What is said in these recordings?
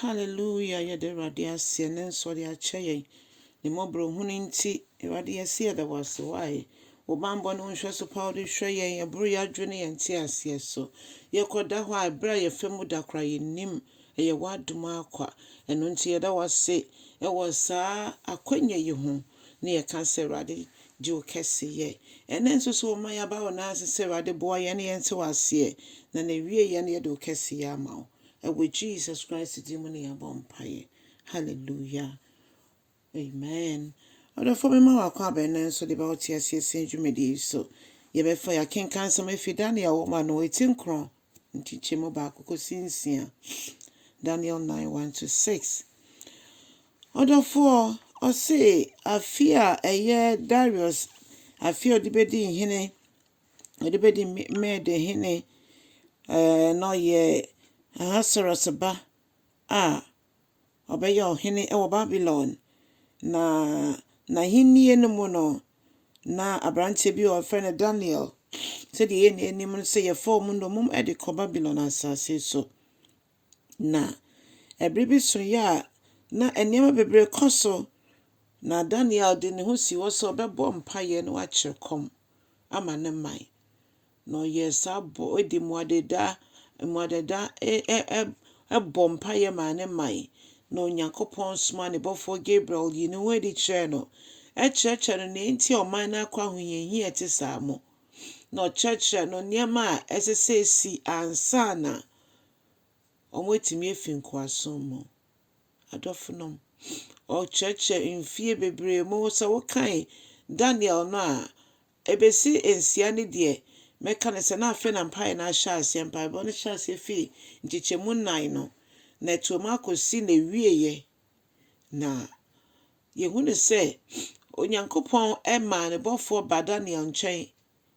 Hallelujah, yɛda Awurade ase ɛnnɛ nso ɔde akyɛ yɛn. Ne mmɔborɔhunu nti, Awurade yɛse yɛda wo ase. Why? Wo bammɔ ne wo nhwɛso pa wode hwɛ yɛn, ɛboro yɛn adwene ne yɛn nteaseɛ so. Yɛkɔda hɔ a, ɛberɛ a yɛfa mu da koraa yɛnnim. Ɛyɛ w'adom ara kwa. Ɛno nti yɛda wo ase ɛwɔ saa akwanya yi ho ne yɛka sɛ Awurade gye wo kɛseyɛ. Ɛnnɛ nso so wɔma yɛaba wo nan ase sɛ Awurade boa yɛn ne yɛnte wo aseɛ na na wie yɛn yɛde wo kɛseyɛ ama wo. Ɛwɔ Jesus Christ din mu ne yɛabɔ mpaeɛ. Hallelujah. Amen. Ɔdɔfo mema wo akwaaba ɛnnɛ nso de ba wo te aseɛ sɛn dwumadie yi so. Yɛbɛfa yɛakenkan nsɛm afi Daniel nwoma no eti 9 nkyekyɛmu 1 kɔsi 6. Daniel 9 1 to 6. Ɔdɔfoɔ, ɔse afe a ɛyɛ Darius afe a ɔde bɛdi hene, ɔde bɛdi Mede hene, na ɔyɛ Ahasuerus ba a ɔbɛyɛ ɔhene wɔ Babylon. Na n'ahennie no mu no, na aberanteɛ bi a wɔfrɛ no Daniel, sɛdeɛ yɛn anim no sɛ yɛfa wɔn nnommum de kɔ Babylon asase so. Na ɛberɛ bi so yɛ a na nneɛma bebree kɔ so, na Daniel de ne ho si hɔ sɛ ɔbɛbɔ mpaeɛ na wakyerɛ kɔm ama ne man. Na ɔyɛɛ saa bɔ di mmuadeda mmuadeda ɛbɔ mpaeɛ maa ne man. Na Onyankopɔn somaa ne bɔfoɔ Gabriel yi ne ho adi kyerɛɛ no, ɛkyerɛkyerɛ no nea nti a ɔman no akɔ ahohiahia a ɛte saa mu. Na ɔkyerɛkyerɛ no nneɛma a ɛsɛ sɛ esi ansa na wɔatumi afi nkoasom mu. Adɔfonom, ɔkyerɛkyerɛ mfie bebree mu sɛ wokan Daniel no a, ebesi 6 no deɛ, mɛka no sɛ na afei na mpaeɛ no ahyɛ aseɛ. Mpaebɔ no hyɛ aseɛ fii nkyekyɛmu 4 no, na ɛtoa mu akɔsi n'awieeɛ. Na yɛhu no sɛ Onyankopɔn maa ne bɔfoɔ ba Daniel nkyɛn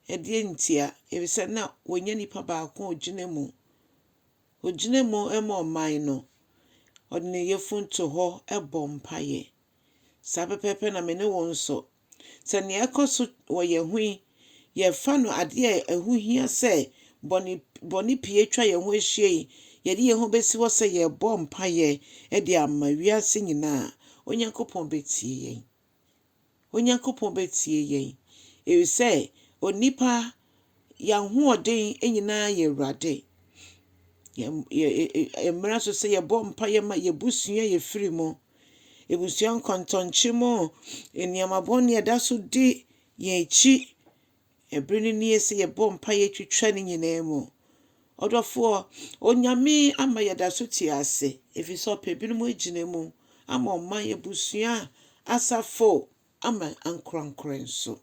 ɛdeɛ ntia, efisɛ na wɔnya nipa baako a ogyina mu. Ogyina mu ma ɔman no. Ɔde ne yafunu to hɔ bɔ mpaeɛ. Saa pɛpɛɛpɛ na me ne wo nso. Sɛ nea ɛkɔ so wɔ yɛn ho yi, yɛfa no adeɛ a ɛho hia sɛ bɔne bɔne pii atwa yɛn ho ahyia yi, yɛde yɛn ho bɛsi hɔ sɛ yɛrebɔ mpaeɛ de ama wiase nyinaa. Onyankopɔn bɛtie yɛn. Onyankopɔn bɛtie yɛn. Ɛfiri sɛ onipa yɛn ahoɔden nyinaa yɛ Awurade. Yɛ mmara so sɛ yɛbɔ mpaeɛ ma yɛbusua yɛfiri mu. Ebusua nkɔntɔnkye mu, nneɛma bɔne a ɛda so di yɛn akyi. Ɛberɛ no nie sɛ yɛbɔ mpaeɛ twitwa ne nyinaa mu. Ɔdɔfoɔ, Onyame ama yɛda so te ase, ɛfiri sɛ ɔpɛ binom agyina mu ama ɔman, abusua, asafo, ama ankorankora nso.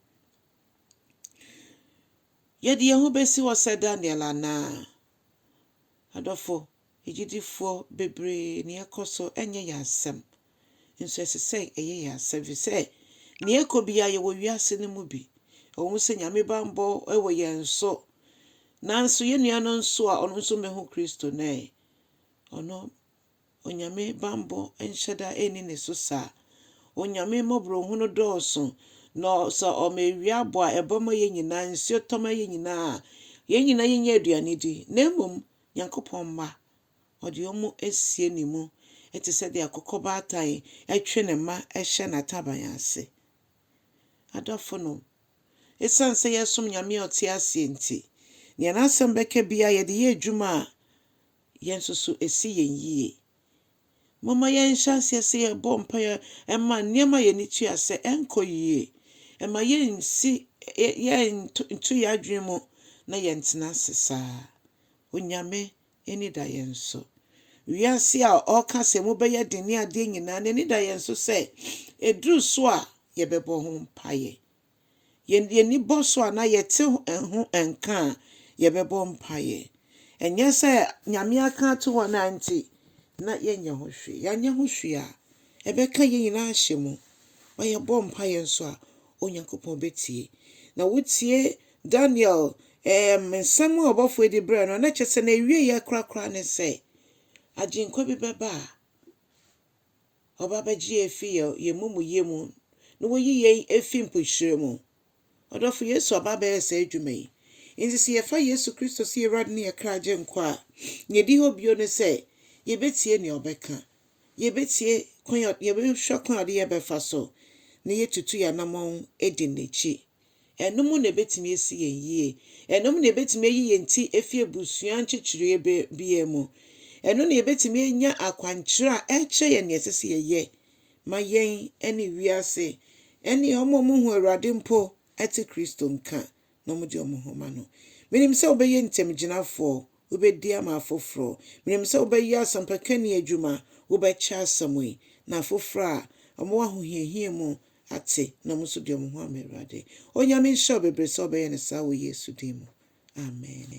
Yɛde yɛn ho bɛsi hɔ sɛ Daniel anaa? Adɔfo, agyidifoɔ bebree nea ɛkɔ so ɛnyɛ yɛn asɛm. Nso ɛsɛ sɛ ɛyɛ yɛn asɛm ɛfiri sɛ nea ɛkɔ biara yɛwɔ wiase no mu bi. Ɛwɔ mu sɛ Nyame bammɔ wɔ yɛn so, nanso yɛn nua no nso a ɔno nso mmɛhu Kristo no ɛ, ɔno Onyame bammɔ nhyɛ da nni ne so saa. Onyame mmɔborɔhunu dɔɔso, na sɛ ɔma ewia bɔ a ɛbɔ ma yɛn nyinaa, nsuo tɔ ma yɛn nyinaa a, yɛn nyinaa yɛnya aduane di. Na mmom, Nyankopɔn mma, ɔde wɔn asie ne mu te sɛ deɛ akokɔ baatan twe ne mma hyɛ n'ataban ase. Adɔfo no, ɛsiane sɛ yɛsom Nyame a ɔte aseɛ nti, nea n'asɛm bɛka biara yɛde yɛ adwuma a, yɛn nso so ɛsi yɛn yie. Momma yɛnhyɛ aseɛ sɛ yɛbɔ mpaeɛ ɛma nneɛma a yɛni tua sɛ ɛnkɔ yie. Ɛma yɛnsi yɛnto yɛn adwene mu na yɛntena ase saa. Onyame ani da yɛn so. Wiase a ɔreka sɛ mobɛyɛ den ne adeɛ nyinaa, n'ani da yɛn so sɛ ɛduru so a yɛbɛbɔ ho mpaeɛ. Yɛn yɛni bɔ so a na yɛte ho nka a yɛbɛbɔ mpaeɛ. Ɛnyɛ sɛ Nyame aka ato hɔ na nti na yɛnyɛ ho hwee. Yɛanyɛ ho hwee a, ɛbɛka yɛn nyinaa ahyɛ mu. Ma yɛbɔ mpaeɛ nso a, Onyankopɔn bɛtie. Na wotie Daniel nsɛm a ɔbɔfoɔ de brɛɛ no, na kyerɛ sɛ n'awieeɛ korakora ne sɛ agyenkwa bi bɛba a ɔba bɛgye yɛn afi yɛn mumuyɛ mu na wɔyi yɛn afi mpokyerɛ mu. Ɔdɔfo Yesu aba abɛyɛ saa adwuma yi. Nti sɛ yɛfa Yesu Kristo sɛ yɛn Awurade ne yɛn kra agyenkwa a, nea ɛdi hɔ bio ne sɛ yɛbɛtie nea ɔbɛka. Yɛbɛtie kwan a, yɛbɛhwɛ kwan a ɔde yɛn bɛfa so, na yɛatutu yɛn anammɔn adi n'akyi. Ɛno mu na ɛbɛtumi asi yɛn yie. Ɛno mu na ɛbɛtumi ayi yɛn ti afi abusua nkyekyereɛ biara mu. Ɛno na yɛbɛtumi anya akwankyerɛ a ɛkyerɛ yɛn nea ɛsɛ sɛ yɛyɛ ma yɛn ne wiase ne wɔn a wɔhu Awurade mpo te Kristo nka na wɔde wɔn ho ma no. Menim sɛ wobɛyɛ ntamgyinafoɔ, wobɛdi ama afoforɔ. Menim sɛ wobɛyɛ asɛmpakani adwuma, wobɛkyɛ asɛm yi na afoforɔ a wɔwɔ ahohiahia mu ate na wɔn nso de wɔn ho ama Awurade. Onyame nhyira wo bebree sɛ wobɛyɛ no saa wɔ Yesu din mu. Amen.